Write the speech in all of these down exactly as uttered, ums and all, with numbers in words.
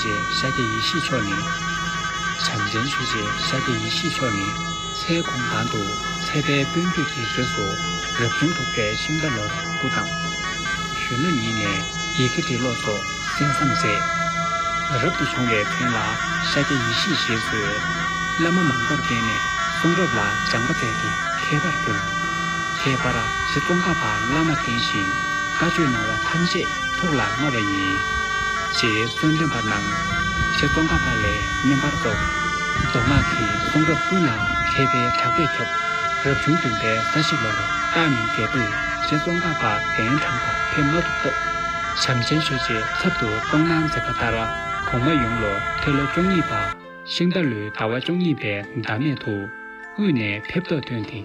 རྗེ་ཤཱཀྱ་ཡེ་ཤེས་མཆོག་ནས། བྱམས་ཆེན་ཆོས་རྗེ་ཤཱཀྱ་ཡེ་ཤེས་མཆོག་ནས་ཚལ་གུང་ཐང་དུ་ཚལ་པའི་དཔོན་བརྒྱུད་ཀྱི་རིས་སུ་རབ་བྱུང་དྲུག་པའི་ཤིང་རྟ་ལོར་སྐུ་བལྟམས། གཞོན་ནུ་ཉིད་ནས་ཡི་གེ་འབྲི་ཀློག་སོགས་གསན་བསམ་མཛད། རབ་ཏུ་བྱུང་བའི་ཚུན་ལ་ཤཱཀྱ་ཡེ་ཤེས་ཞེས་གསོལ། བླ་མ་མང་པོར་བསྟེན་ནས་གསུང་རབ་ལ་སྦྱངས་པ་མཛད་དེ་མཁས་པར་གྱུར། ཁྱད་པར་རྗེ་ཙོང་ཁ་པ་བླ་མར་བསྟེན་ཞིང་བཀའ་ཆོས་གནང་བ་ཐམས་ཅད་ཐུགས་ལ་བསྔགས་པ་ཡིན། ཅེས་གསོལ་འདེབས་པ་གནང་། རྗེ་ཙོང་ཁ་པ་ལས་བསྙེན་པར་རྫོགས། མདོ་སྔགས་ཀྱི་གསུང་རབ་ཀུན་ལ་མཁས་པའི་གྲགས་པས་ཁྱབ། རབ་བྱུང་བདུན་པའི་ས་བྱི་ལོར་སྟག་མིང་རྒྱལ་པོས་རྗེ་ཙོང་ཁ་པ་གདན་དྲངས་པ་ཕེབས་མ་ཐུབ་སྟབས། བྱམས་ཆེན་ཆོས་རྗེ་ཚབ་ཏུ་གཏོང་གནང་མཛད་པ་ལྟར་གོང་མ་ཡུམ་ལོ་ཐེ་ལོ་བཅུ་གཉིས་པ་ཤིང་རྟ་ལོའི་ཟླ་བ་བཅུ་གཉིས་པའི་ཟླ་སྨད་དུ་དབུས་ནས་ཕེབས་ཐོག་ཐོན་ཏེ་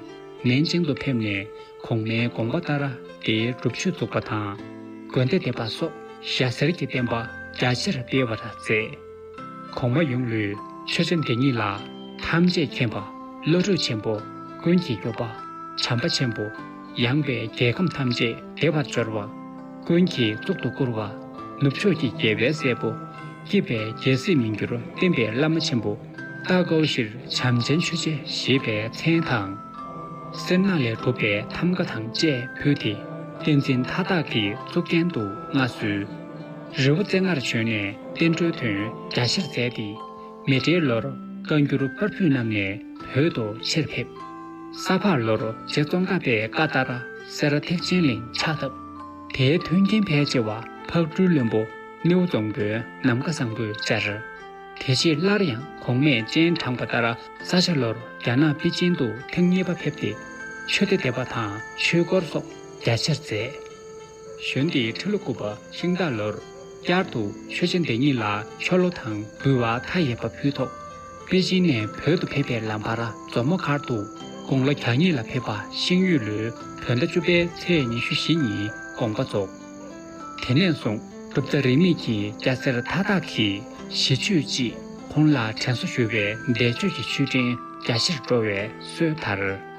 ནན་ཅིང་དུ་ཕེབས་ནས། གོང་མའི་དགོངས་པ་ལྟར་དེའི་སྒྲུབ་མཆོད་བཙུགས་པ་དང་། དགོན་སྡེ་འདེབས་པ་སོགས་ཞྭ་སེར་གྱི་བསྟན་པ་རྒྱ་ཆེར་སྤེལ་བར་མཛད། གོང་མ་ཡུམ་ལུས་ཆོས་རྗེ་འདི་ཉིད་ལ་ཐམས་ཅད་མཁྱེན་པ་བློ་གྲོས་ཆེན་པོ་ཀུན་གྱི་སྐྱོབ་པ་བྱམས་པ་ཆེན་པོ་ཡངས་པའི་རྒྱལ་ཁམས་ཐམས་ཅད་བདེ་བར་འབྱོར་བ་ཀུན་གྱི་གཙུག་ཏུ་བཀུར་བ་ནུབ་ཕྱོགས་ཀྱི་རྒྱལ་བའི་སྲས་པོ་སྐྱིད་པའི་རྒྱལ་སྲིད་མི་འགྱུར་བསྟན་པའི་བླ་མ་ཆེན་པོ་ཏཱ་ཀའོ་ཤྲཱི་བྱམས་ཆེན་ཆོས་རྗེ་ཞེས་པའི་མཚན་དང་། གསེར་ནག་ལས་གྲུབ་པའི་ཐམ་ག་དང་བཅས་ཕུལ་ཏེ། བསྟན་འཛིན་མཐའ་དག་གི་གཙུག་རྒྱན་དུ་མངའ་གསོལ། རི་བོ་རྩེ་ལྔར་བྱོན་ནས་བསྟན་འགྲོའི་དོན་རྒྱ་ཆེར་མཛད་དེ། མེ་སྤྲེལ་ལོར་བཀའ་འགྱུར་པར་ཕུད་བསྣམས་ནས་བོད་དུ་ཆེར་ཕེབས། ས་ཕག་ལོར་རྗེ་ཙོང་ཁ་པའི་བཀའ་ལྟར་སེ་ར་ཐེག་ཆེན་གླིང་ཕྱག་བཏབ། དེའི་མཐུན་རྐྱེན་ཕལ་ཆེ་བ་ཕག་གྲུའི་བློན་པོ་སྣེའུ་རྫོང་དཔོན་ནམ་མཁའ་བཟང་པོས་སྦྱར། དེ་རྗེས་སླར་ཡང་གོང་མས་སྤྱན་དྲངས་པ་ལྟར་ས་སྐྱ་ལོར་རྒྱ་ནག་པེ་ཅིན་དུ་ཐེངས་གཉིས་པ་ཕེབས་ཏེ། ཆོས་སྡེ་འདེབས་པ་དང་ཆོས་སྐོར་སོགས་རྒྱ་ཆེར་མཛད། གཞོན་དུས་ཁྲི་ལོ་དགུ་པ་ཤིང་རྟ་ལོར་བསྐྱར་དུ་ཆོས་རྗེ་འདི་ཉིད་ལ་ཆོ་ལོ་དང་འབུལ་བ་མཐའ་ཡས་པ་ཕུལ་ཐོག་པེ་ཅིན་ནས་བོད་དུ་ཕེབས་པའི་ལམ་བར་མཛོ་མོ་མཁར་དུ་དགུང་ལོ་གྱ་གཉིས་ལ་ཕེབས་པ་ཤིང་ཡོས་ལོའི་བོད་ཟླ་བཅུ་པའི་ཚེས་ཉི་ཤུ་བཞི་ཉིན་དགོངས་པ་རྫོགས། དེ་ནས་བཟུང་གྲུབ་མཐའ་རིས་མེད་ཀྱི་སྐྱ་སེར་མཐའ་དག་གིས་གཞི་ཆོས་ཅིག་ཁོང་ལ་དྲན་གསོ་ཞུ་བའི་འདས་མཆོད་ཀྱི་མཆོད་སྤྲིན་རྒྱ་ཆེར་སྤྲོ་བའི་སྲོལ་དར།